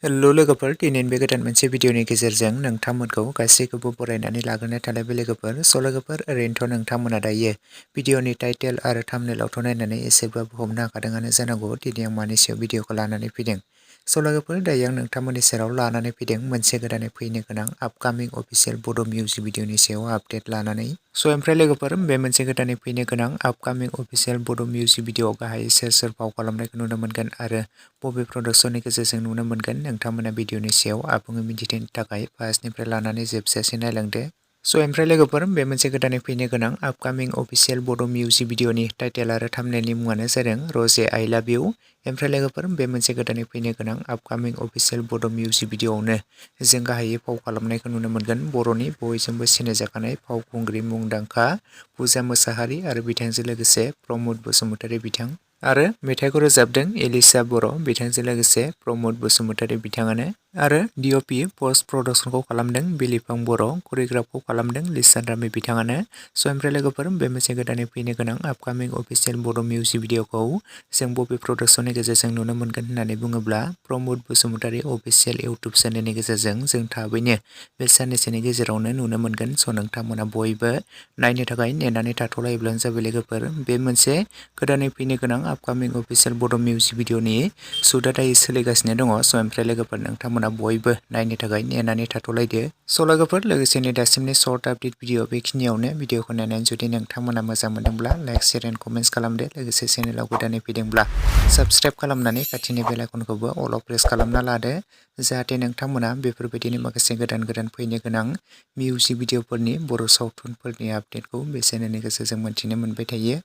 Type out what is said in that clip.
Hello लोगोफोर, दिनैनि बे गोदान मोनसे भिडिअनि गेजेरजों नोंथांमोनखौ गासैखौबो बरायनानै लाग्रोनाय थाबाय लोगोफोर। लोगोफोर, ओरैनोथ' नोंथांमोना दायो भिडिअनि टाइटेल आरो थाम्बनेइलावथ' नायनानै एसेबाबो हमनो हाखादोंआनो जानांगौ दिनै आं मानि सायाव भिडिअखौ लानानै फैदों। लोगोफोर, दायो आं नोंथांमोननि सेराव लानानै फैदों मोनसे गोदानै फैनो गोनां आपकामिं अफिसियेल बड' मिउजिक भिडिअनि सायाव आपडेट लानानै। ओमफ्राय लोगोफोर, बे मोनसे गोदानै फैनो गोनां आपकामिं अफिसियेल बड' मिउजिक भिडिअआव गाहायै सोर फाव खालामनायखौ नुनो मोनगोन आरो बबे प्रडाक्शननि गेजेरजों नुनो मोनगोन, नोंथांमोना भिडिअनि सायाव आबुङै मिथिनो थाखाय फार्स्टनिफ्राय लानानै जोबजासिम नायलांदो। ओमफ्राय लोगोफोर, बे मोनसे गोदानै फैनो गोनां आपकामिं अफिसियेल बड' मिउजिक भिडिअनि टाइटेल आरो थाम्बनेइलनि मुङानो जादों रजे आइ लाभ इउ। ओमफ्राय लोगोफोर, बे मोनसे गोदानै फैनो गोनां आपकामिं अफिसियेल बड' मिउजिक भिडिअआवनो जों गाहायै फाव खालामनायखौ नुनो मोनगोन बर'नि बयजोंबो सिनायजाखानाय फावखुंग्रि मुंदांखा पुजा मुसाहारि आरो बिथांजों लोगोसे प्रमोद बसुमतारी बिथां। आरो मेथाइखौ रोजाबदों एलिसा बर' बिथांजों लोगोसे प्रमोद बसुमतारी बिथाङानो। आरो डिअपि पस्ट प्रडाक्शनखौ खालामदों बिलिफां बर', करिय'ग्राफखौ खालामदों लिसान रामि बिथाङानो। ओमफ्राय लोगोफोर, बे मोनसे गोदानै फैनो गोनां आपकामिं अफिसियेल बड' मिउजिक भिडिअखौ जों बबे प्रडाक्शननि गेजेरजों नुनो मोनगोन होननानै बुङोब्ला प्रमोद बसुमतारी अफिसियेल इउटुब चेनेलनि गेजेरजों जों थाबैनो बे साननैसोनि गेजेरावनो नुनो मोनगोन। नोंथांमोना बयबो नायनो थाखाय नेनानै थाथ'लायोब्लानो जाबाय लोगोफोर। बे मोनसे गोदानै फैनो गोनां आपकामिं अफिसियेल बड' मिउजिक भिडिअनि शुटआ दायो सोलिगासिनो दङ। ओमफ्राय लोगोफोर, नोंथांमोना बयबो नायनो थाखाय नेनानै थाथ'लायदो। लोगोफोर, लोगोसेनो दासिमनि सर्ट आपडेट भिडिअ बेखिनियावनो। भिडिअखौ नायनानै जुदि नोंथांमोना मोजां मोनदोंब्ला लाइक, शेयार एन्ड कमेन्ट्स खालामदो। लोगोसे चेनेलाव गोदानै फैदोंब्ला साबस्क्राइब खालामनानै खाथिनि बेल आइकनखौबो अलाव प्रेस खालामना लादो, जाहाथे नोंथांमोना बेफोरबायदिनो माखासे गोदान फैनो गोनां मिउजिक भिडिअफोरनि बर' सावथुनफोरनि आपडेटखौ बे चेनेलनि गेजेरजों मोन्थिनो मोनबाय थायो।